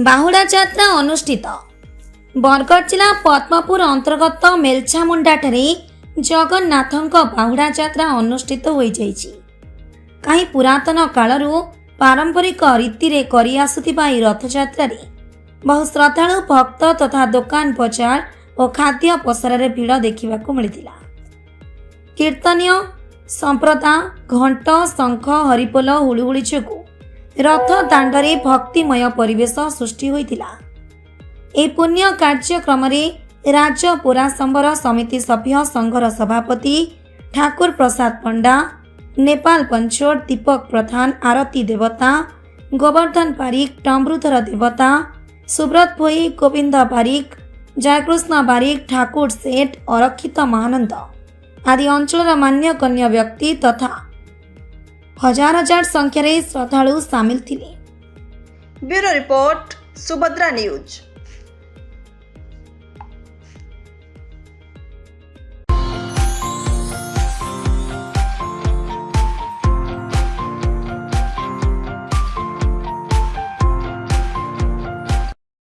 ବାହୁଡ଼ା ଯାତ୍ରା ଅନୁଷ୍ଠିତ। ବରଗଡ଼ ଜିଲ୍ଲା ପଦ୍ମପୁର ଅନ୍ତର୍ଗତ ମେଲଛାମୁଣ୍ଡାଠାରେ ଜଗନ୍ନାଥଙ୍କ ବାହୁଡ଼ା ଯାତ୍ରା ଅନୁଷ୍ଠିତ ହୋଇଯାଇଛି। କାହିଁ ପୁରାତନ କାଳରୁ ପାରମ୍ପରିକ ରୀତିରେ କରିଆସୁଥିବା ଏହି ରଥଯାତ୍ରାରେ ବହୁ ଶ୍ରଦ୍ଧାଳୁ ଭକ୍ତ ତଥା ଦୋକାନ ବଜାର ଓ ଖାଦ୍ୟ ପସରାରେ ଭିଡ଼ ଦେଖିବାକୁ ମିଳିଥିଲା। କୀର୍ତ୍ତନୀୟ ସମ୍ପ୍ରଦା, ଘଣ୍ଟ, ଶଙ୍ଖ, ହରିବୋଲ, ହୁଳୁହୁଳି ଯୋଗୁଁ ରଥ ଦାଣ୍ଡରେ ଭକ୍ତିମୟ ପରିବେଶ ସୃଷ୍ଟି ହୋଇଥିଲା। ଏହି ପୁଣ୍ୟ କାର୍ଯ୍ୟକ୍ରମରେ ରାଜ ପୋରାସମ୍ବର ସମିତି ସଭ୍ୟ ସଂଘର ସଭାପତି ଠାକୁର ପ୍ରସାଦ ପଣ୍ଡା, ନେପାଳ ପଞ୍ଚୋଟ, ଦୀପକ ପ୍ରଧାନ, ଆରତୀ ଦେବତା, ଗୋବର୍ଦ୍ଧନ ବାରିକ, ଟମ୍ବୃଧର ଦେବତା, ସୁବ୍ରତ ଭୋଇ, ଗୋବିନ୍ଦ ବାରିକ, ଜୟକୃଷ୍ଣ ବାରିକ, ଠାକୁର ସେଠ, ଅରକ୍ଷିତ ମହାନନ୍ଦ ଆଦି ଅଞ୍ଚଳର ମାନ୍ୟଗଣ୍ୟ ବ୍ୟକ୍ତି ତଥା ହଜାର ହଜାର ସଂଖ୍ୟାରେ ଶ୍ରଦ୍ଧାଳୁ ସାମିଲ ଥିଲେ। Bureau report, Subhadra news.